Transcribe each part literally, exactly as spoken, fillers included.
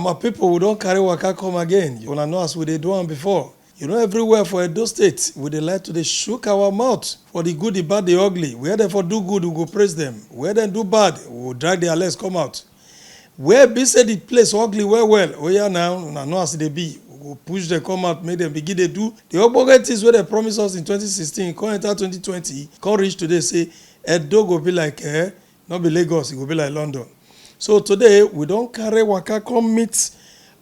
My people, we don carry waka come again. Una know as we dey do am before. You know, everywhere for Edo State, we dey like to dey shook our mouth for the good, the bad, the ugly. Where dem for do good, we go praise them. Where dem do bad, we go drag their legs come out. Where be say the place ugly well well, oh yeah, now una know as e dey be. We go push them come out, make them begin dey do the ogbonge things wey dem promise us in twenty sixteen, come enter twenty twenty, come reach today, say Edo go be like, eh, no be Lagos, e go be like London. So today, we don carry waka come meet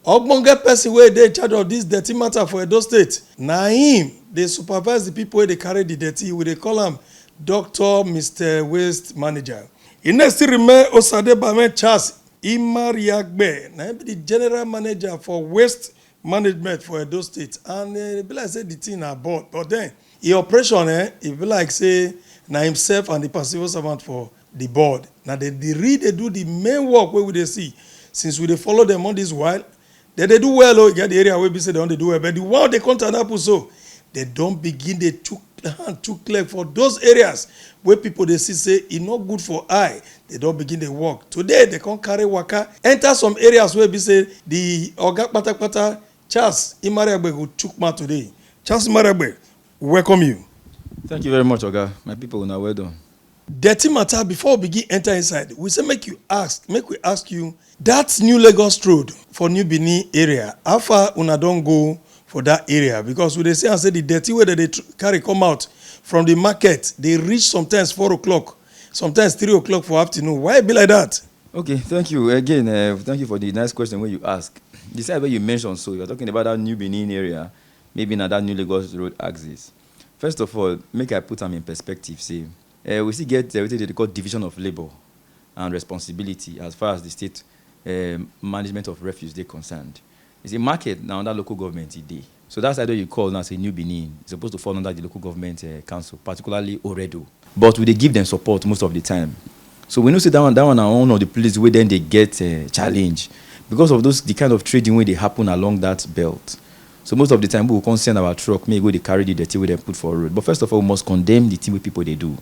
ogbonge person wey dey in charge of this dirty matter for Edo State. Na him dey supervise the people wey dey carry the dirty. We dey call am Doctor Mister Waste Manager. E next still remain Osadebame Charles Imariagbe. Na him be the general manager for waste management for Edo State. And, eh, e be like say the thing na board. But then, e operation, eh, e be like say na himself and the civil servant for the board. Na the, the real dey do the main work wey we dey see. Since we dey follow them all this while, dem dey do well o. E get the area wey be say dem don dey do well, but the one wey dey come to Anapu so, dem don begin dey chook hand, chook leg for those areas wey people dey see say e no good for eye. Dem don begin dey work. Today, dem come carry waka enter some areas wey be say the oga patapata, Charles Imariagbe, go chook mouth today. Charles Imariagbe, welcome you. Thank you very much, Oga. My people, una well done. Dirty matter, before we begin enter inside, we say make you ask, make we ask you, that New Lagos Road for New Benin area, how far una don go for that area? Because we dey see am say the dirty wey dem dey tr-, carry come out from the market dey reach sometimes four o'clock, sometimes three o'clock for afternoon. Why e be like that? Okay, thank you again. Uh, thank you for the nice question wey you ask. The side wey you mention, so you're talking about that New Benin area, maybe na that New Lagos Road axis. First of all, make I put am in perspective, say, uh, we still get, uh, wetin dem dey call division of labour and responsibility as far as the state, um, management of refuse dey concerned. You see, market na under local government e dey. So that side wey you call now say New Benin, e suppose to fall under the local government, uh, council, particularly Oredo. But we dey give them support most of the time. So we know say that one, that one na one of the places wey dem dey get, uh, challenge because of those, the kind of trading wey dey happen along that belt. So most of the time, we go come send our truck, make e go dey carry the dirty wey dem put for road. But first of all, we must condemn the thing wey people dey do.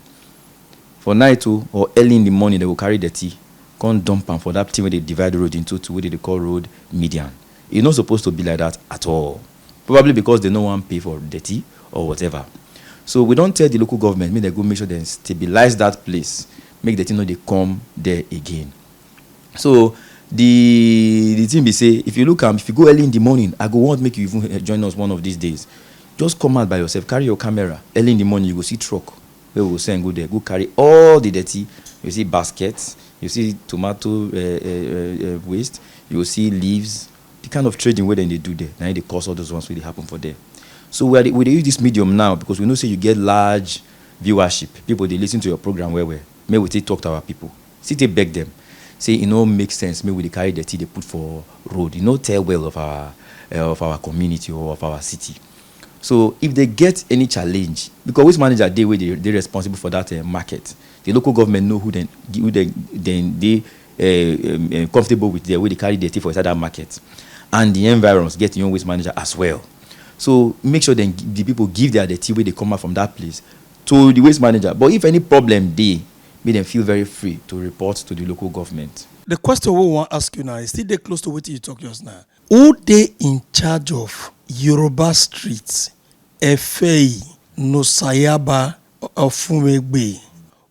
For night o, or early in the morning, dem go carry dirty, come dump am for that thing wey dey divide road into two, wey dem dey call road median. E no suppose to be like that at all. Probably because dem no wan pay for dirty or whatever. So we don tell the local government make dem go make sure dem stabilize that place, make dirty no dey come there again. So the, the thing be say, if you look am, if you go early in the morning, I go want make you even, eh, join us one of these days. Just come out by yourself, carry your camera. Early in the morning, you go see truck wey we go send go there, go carry all the dirty. You see baskets, you see tomato, uh, uh, uh, waste, you go see leaves. The kind of trading wey dem dey do there, na im dey cause all those ones wey dey happen for there. So we are dey, we dey use this medium now because we know say you get large viewership. People dey listen to your program well well. Make we take talk to our people. Still take beg them. Say e no make sense make we dey carry dirty dey put for road. E no tell well of our, uh, of our community or of our city. So if they get any challenge, because waste manager dey wey dey, dey responsible for that, uh, market, the local government know who dem, who dem, dem dey, uh, um, uh, comfortable with there, wey dey carry dirty for inside that market, and the environs get im own waste manager as well. So make sure dem gi-, the people give their dirty wey dey come out from that place to the waste manager. But if any problem dey, make dem feel very free to report to the local government. The question wey we wan ask you now, e still dey close to wetin you talk just now. Who dey in charge of Yoruba streets, Efeyi, Nosayaba, Ofumegbe?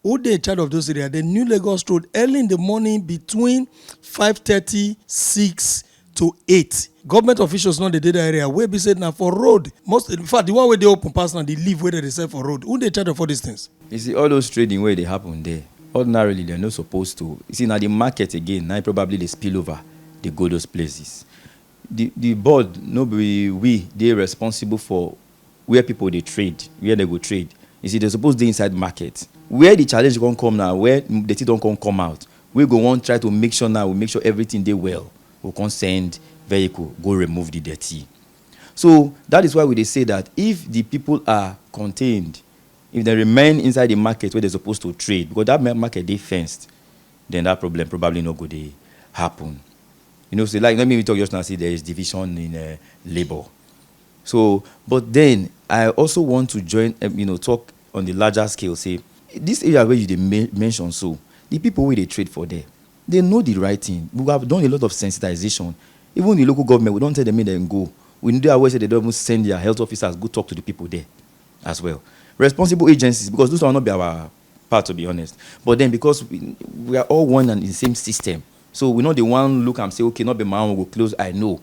Who dey in charge of those areas? The New Lagos Road, early in the morning between five thirty, six to eight. Government officials no dey dey that area. Wey be say na for road. Most, in fact, the one wey dey open pass na the leaf wey dem dey sell for road. Who dey in charge of all these things? You see, all those trading wey dey happen there, ordinarily, dem no suppose to. You see, na the market again, na im probably dey spill over, dey go those places. The, the board, no be we dey responsible for where people dey trade, where dem go trade. You see, dem suppose dey inside market. Where the challenge come come now, where the thing don come come out, we go wan try to make sure now, we make sure everything dey well. We come send vehicle go remove the dirty. So that is why we dey say that if the people are contained, if dem remain inside the market where dem suppose to trade, because that ma-, market dey fenced, then that problem probably no go dey happen. You know, say, like, let me talk just now, say there is division in, uh, labour. So, but then I also want to join, um, you know, talk on the larger scale, say, this area where you dey men-, mention so, the people wey dey trade for there, they know the right thing. We have done a lot of sensitization. Even the local government, we don tell them make dem go. We dey aware say they don even send their health officers go talk to the people there as well. Responsible agencies, because those one no be our part, to be honest. But then, because we, we are all one and in the same system, so we no dey wan look am say, "Okay, no be my own, we go close eye." No.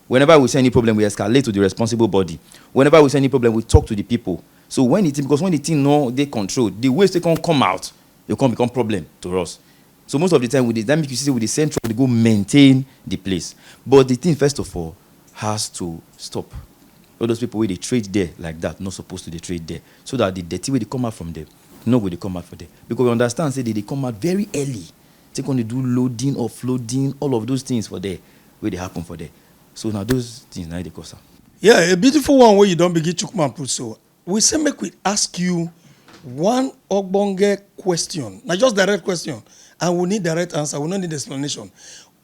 Whenever we see any problem, we escalate to the responsible body. Whenever we see any problem, we talk to the people. So when the thing, because when the thing no dey controlled, the waste wey come come out, e come become problem to us. So most of the time, we dey, that make you see say we dey send truck dey go maintain the place. But the thing, first of all, has to stop. All those people wey dey trade there like that, not supposed to dey trade there, so that the dirty wey dey come out from there no go dey come out for there, because we understand say they dey come out very early, take on dey do loading, offloading, all of those things for there wey dey happen for there. So na those things na dey cause am. Yeah, a beautiful one wey you don begin chook mouth put so. We say make we ask you one ogbonge question. Na just direct question, and we need direct answer. We no need explanation.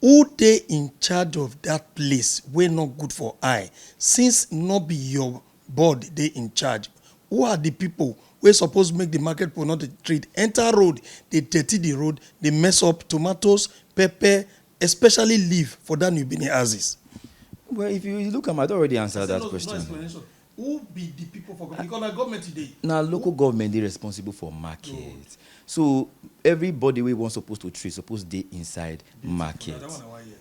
Who dey in charge of that place wey no good for eye? Since no be your board dey in charge, who are the people wey suppose make the market people no dey trade, enter road, dey dirty the road, dey mess up tomatoes, pepper, especially leaf for that New Benin axis? Well, if you look am, I don already answer that question. Who be the people for government? Because na government e dey. Na local government dey responsible for market. So everybody wey wan suppose to trade suppose dey inside market.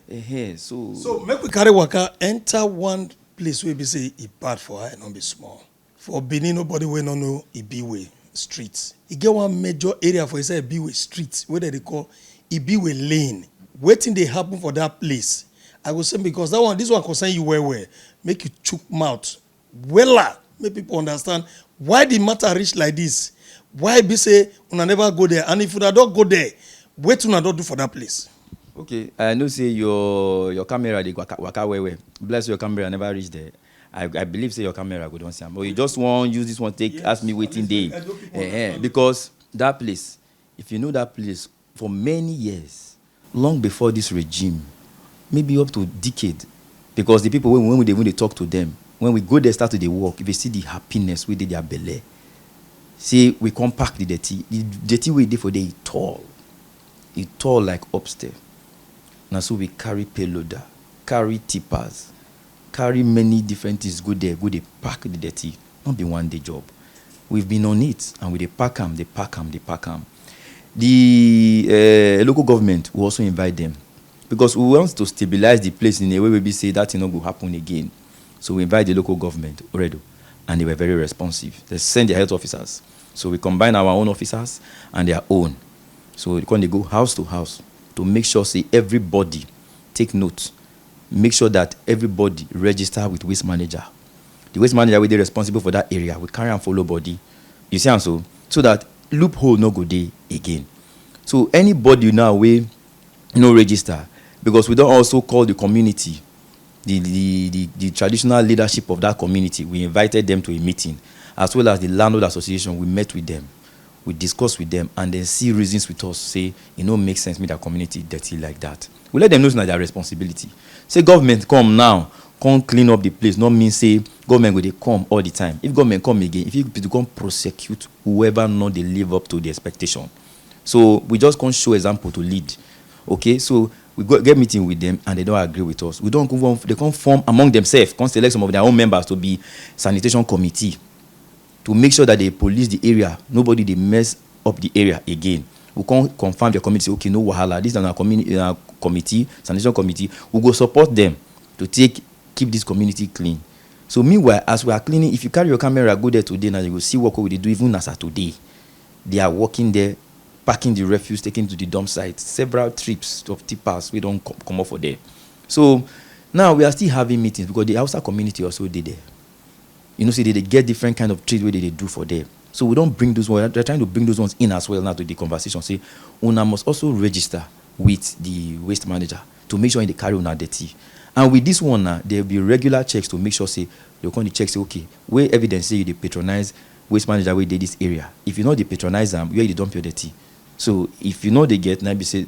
Ehen, so So make we carry waka enter one place wey be say e bad for eye, no be small. For Benin, nobody wey no know Ibiwe Street. E get one major area for inside Ibiwe Street wey dem dey call Ibiwe Lane. Wetin dey happen for that place? I go say, because that one, this one concern you well well. Make you chook mouth wella, make people understand why the matter reach like this. Why be say una never go there? And if una don go there, wetin una don do for that place? Okay, I know say your, your camera dey waka, waka well well. Bless your camera, never reach there. I, I believe say your camera go don see am. But you just wan use this one take ask me wetin dey. Ehen, because that place, if you know that place, for many years, long before this regime, maybe up to decade, because the people wey, when we dey, when we dey talk to them, when we go there, start to dey work, if you see the happiness wey dey their belle, say we come pack the dirty, the dirty wey dey for there, e tall, e tall like upstairs. Na so we carry payloader, carry tippers, carry many different things go there, go dey pack the dirty. No be one day job. We've been on it, and we dey pack am, dey pack am, dey pack am. The uh, local government, we also invite them, because we want to stabilize the place in a way wey be say that thing no go happen again. So we invite the local government already, and they were very responsive. They send their health officers. So we combine our own officers and their own. So we come dey go house to house to make sure say everybody take note, make sure that everybody register with waste manager. The waste manager wey dey responsible for that area, we carry am follow body. You see am so, so that loophole no go dey again. So anybody now wey no register, because we don also call the community, the, the, the, the traditional leadership of that community, we invited them to a meeting, as well as the landlord association. We met with them, we discuss with them, and then see reasons with us, say e no make sense make their community dirty like that. We let them know say na their responsibility. Say government come now, come clean up the place, no mean say government go dey come all the time. If government come again, if you to come prosecute whoever no dey live up to the expectation. So we just come show example to lead. Okay, so we go get meeting with them, and they don't agree with us. We don't go, they come form among themselves, come select some of their own members to be sanitation committee, to make sure that they police the area, nobody dey mess up the area again. We come confirm the committee, say, "Okay, no wahala, this na our community, uh, committee, sanitation committee, we go support them to take keep this community clean." So meanwhile, as we are cleaning, if you carry your camera go there today now, you go see work wey we dey do even as at today. They are working there, packing the refuse, taking to the dump site, several trips of tippers wey don co- comot for there. So now we are still having meetings, because the Hausa community also dey there. You know say they dey get different kind of trade wey they dey do for there. So we don bring those ones, they're trying to bring those ones in as well now to the conversation. Say una must also register with the waste manager to make sure they carry una dirty. And with this one now, there will be regular checks to make sure say they come dey check say, "Okay, where evidence say you dey patronize waste manager wey dey this area? If you no dey patronize am, where you dey dump your dirty?" So if you no dey get, na be say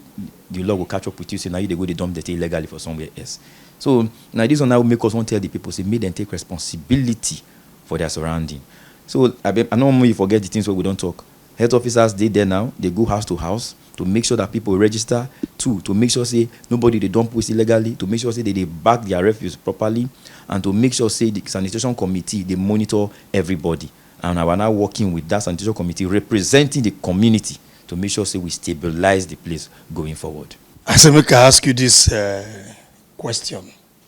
the law go catch up with you, say na you dey go dey dump dirty illegally for somewhere else. So na this one now make us wan tell the people say make dem take responsibility for their surrounding. So I be, I no wan make you forget the things wey we don talk. Health officers dey there now, dey go house to house to make sure that people register. Two, to make sure say nobody dey dump waste illegally, to make sure say they dey bag their refuse properly, and to make sure say the sanitation committee dey monitor everybody. And we are now working with that sanitation committee representing the community to make sure say we stabilize the place going forward. I say make I ask you this uh, question.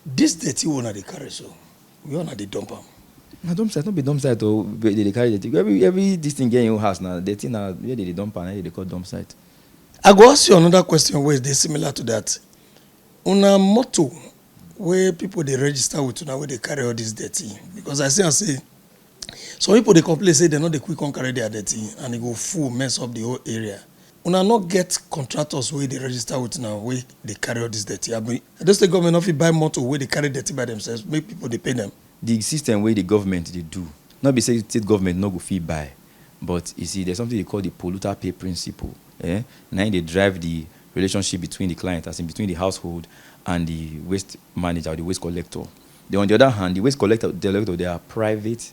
This dirty wey una dey carry so, where una dey dump am? Na dump site, no be dump site o, but they dey carry dirty. Every, every this thing get im own house na. Dirty na where they dey dump am, na they dey call dump site. I go ask you another question wey dey similar to that. Una motor wey people dey register with una wey dey carry all this dirty? Because I see am say some people dey complain say dem no dey quick come carry their dirty and e go full mess up the whole area. Una no get contractors wey dey register with una wey dey carry all this dirty? Abi Edo State government no fit buy motor wey dey carry dirty by themselves, make people dey pay them? The system wey the government dey do, no be say state government no go fit buy, but you see, there's something they call the polluter pay principle. Eh? Na im dey drive the relationship between the client, as in between the household and the waste manager or the waste collector. Then on the other hand, the waste collector, collector, they are private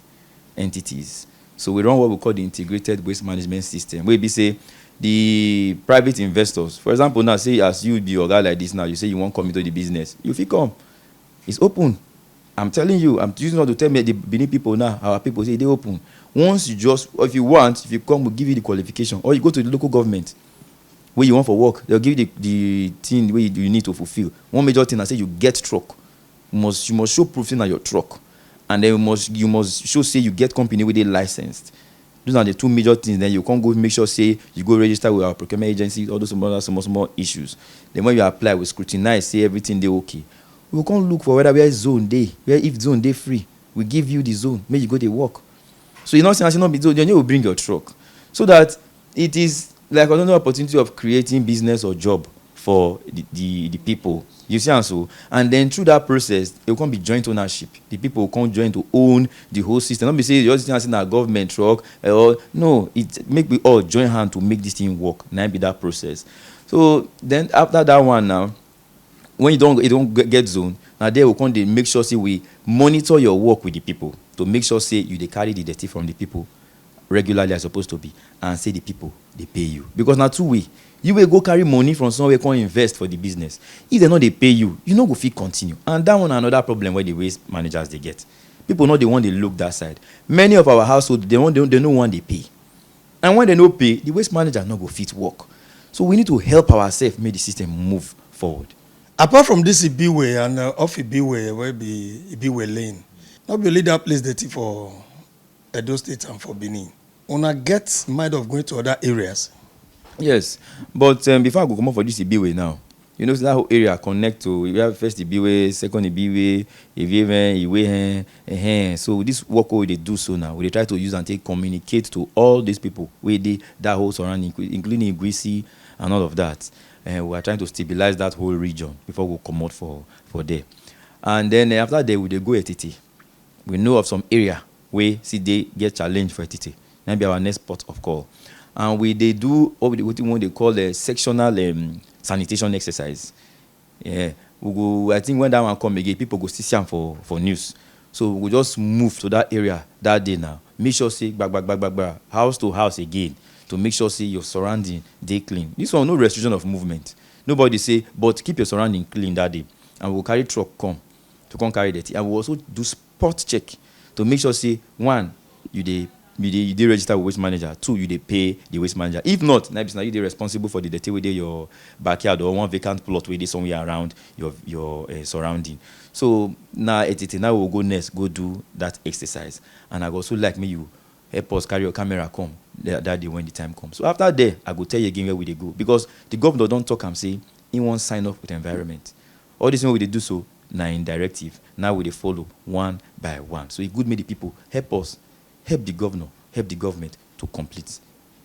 entities. So we run what we call the integrated waste management system, wey be say the private investors, for example, now say as you be oga like this now, you say you wan come into the business, you fit come. It's open. I'm telling you, I'm using all to tell me the Benin people now, our people say they open. Once you just, if you want, if you come, we'll give you the qualification. Or you go to the local government where you want for work, they'll give you the, the thing where you, you need to fulfill. One major thing, I say you get truck. You must, you must show proof in your truck. And then you must, you must show say you get company where they licensed. Those are the two major things. Then you can't go make sure say you go register with our procurement agency, all those small, small, small issues. Then when you apply, we scrutinize, say everything they okay. We can't look for whether where zone they, where if zone they free. We give you the zone, make you go dey work. So you know say, as you not be zone, then you will bring your truck. So that it is like another opportunity of creating business or job for the, the, the people. You see, and so, and then through that process, it will come be joint ownership. The people will come join to own the whole system. Not be say you just think say na government truck, eh, or no, it make we all join hand to make this thing work. Na be that process. So then after that one now, when you don't, you don't get zone, now there we come dey make sure say we monitor your work with the people to make sure say you dey carry the dirty from the people regularly as supposed to be, and say the people dey pay you. Because na two way. You will go carry money from somewhere, come invest for the business. If they no dey pay you, you no go fit continue. And that one na another problem where the waste managers dey get. People no dey want dey look that side. Many of our household, they want, they, they no want dey pay. And when they no pay, the waste manager no go fit work. So we need to help ourselves make the system move forward. Apart from this Ibiwe and uh, off Ibiwe, where be Ibiwe Lane, not be only that place dirty for Edo State and for Benin. Una get mind of going to other areas? Yes, but um, before I go comot for this Ibiwe now, you know say that whole area connect to, we have first Ibiwe, second Ibiwe, Ibiwe, Iwe, eh, eh. So this work wey we dey do so now, we dey try to use and take communicate to all these people wey dey that whole surrounding, inclu-, including Igwisi and all of that. Eh, we are trying to stabilize that whole region before we comot for, for there. And then eh, after there, we dey go Etiti. We know of some area wey still dey get challenge for Etiti. Na be our next port of call. And we dey do what we dey, wetin we dey call a sectional um, sanitation exercise. Yeah. We go, I think when that one come again, people go still see am for, for news. So we go just move to that area that day now. Make sure say gba, gba, gba, gba, gba, house to house again to make sure say your surrounding dey clean. This one, no restriction of movement. Nobody say, but keep your surrounding clean that day. And we go carry truck come to come carry dirty. And we also do spot check to make sure say, one, you dey, you dey, you dey register with waste manager. Two, you dey pay the waste manager. If not, na be say na you dey responsible for the dirty wey dey your backyard or one vacant plot wey dey somewhere around your, your uh, surrounding. So na Etiti now we go next go do that exercise. And I go also like make you help us carry your camera come that, that day when the time comes. So after there, I go tell you again where we dey go, because the governor don talk am say he wan sign off with environment. All this thing wey we dey do so na im directive. Now we dey follow one by one. So e good make the people help us, help the governor, help the government to complete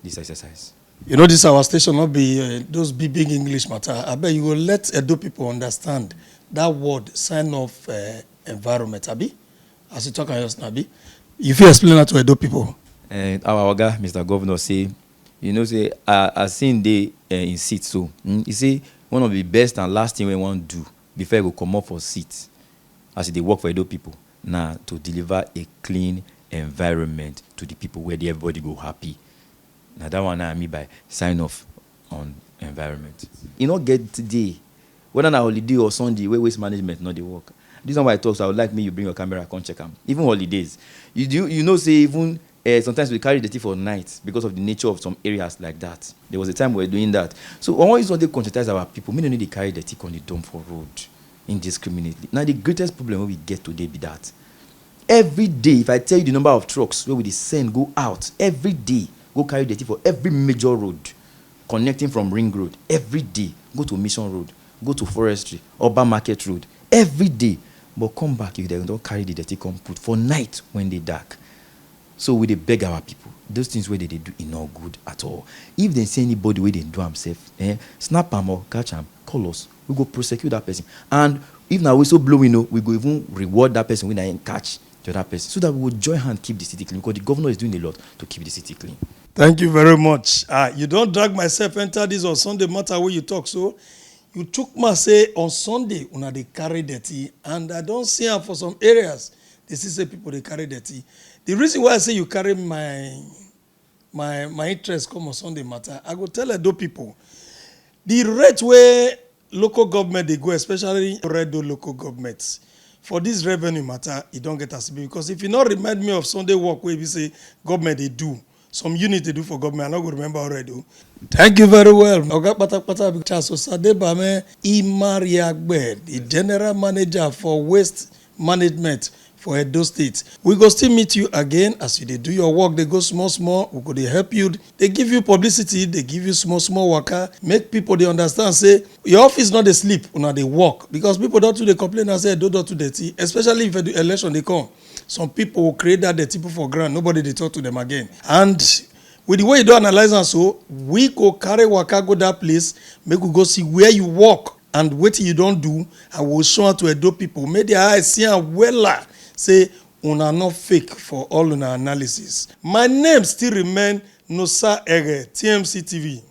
this exercise. You know, this our station not be uh, those big, big English matter. I bet you will let Edo people understand that word, sign off uh, environment, abi? As you talk am just now, abi? You fit explain that to Edo people? Uh, our oga, Mister Governor, say, you know, say, uh, as im dey uh, in seat so, mm, he say one of the best and last thing we wan do before he go comot for seat as he dey work for Edo people na to deliver a clean environment to the people where the, everybody go happy. Na that one I mean by sign off on environment. E no get day, whether na holiday or Sunday, wey waste management no dey work. This one why I talk, so I would like make you bring your camera come check am. Even holidays, you do, you know say even, eh, sometimes we carry dirty for night because of the nature of some areas like that. There was a time we were doing that. So I want you to conscientize our people. Make dem no dey carry dirty come dey dump for road indiscriminately. Na the greatest problem wey we get today be that. Every day, if I tell you the number of trucks wey we dey send go out every day, go carry dirty for every major road connecting from Ring Road, every day, go to Mission Road, go to Forestry, Oba Market Road, every day. But come back, if dem don carry the dirty come put for night when dey dark. So we dey beg our people, those things wey dem dey do, e no good at all. If dem see anybody wey dey do am sef, eh, snap am or catch am, call us. We go prosecute that person. And if na whistle blowing, no, we go even reward that person wey na him catch the other person, so that we go join hand keep the city clean, because the governor is doing a lot to keep the city clean. Thank you very much. Ah, you don drag myself enter this on Sunday matter wey you talk so. You chook mouth say on Sunday una dey carry dirty, and I don see am for some areas. They still say people dey carry dirty. The reason why I say you carry my my my interest come on Sunday matter, I go tell Edo people the rate wey local government dey go, especially Edo local government, for this revenue matter, e don get as e be. Because if you no remind me of Sunday work wey be say government dey do, some unit dey do for government, I no go remember already o. Thank you very well, Oga Patapata. Charles Osadebame Imariagbe, the general manager for waste management for Edo State. We go still meet you again as you dey do your work, dey go small small. We go dey help you, dey give you publicity, dey give you small small waka, make people dey understand say your office no dey sleep, una dey work, because people don too dey complain and say Edo don too dirty, especially if Edo election dey come. Some people will create that dirty put for ground, nobody dey talk to them again. And with the way you don analyze am so, we go carry waka go that place, make we go see where you work and wetin you don do, and we go show am to Edo people, make their eyes see am wella say una no fake for all una analysis. My name still remain Nosa Ere, T M C T V.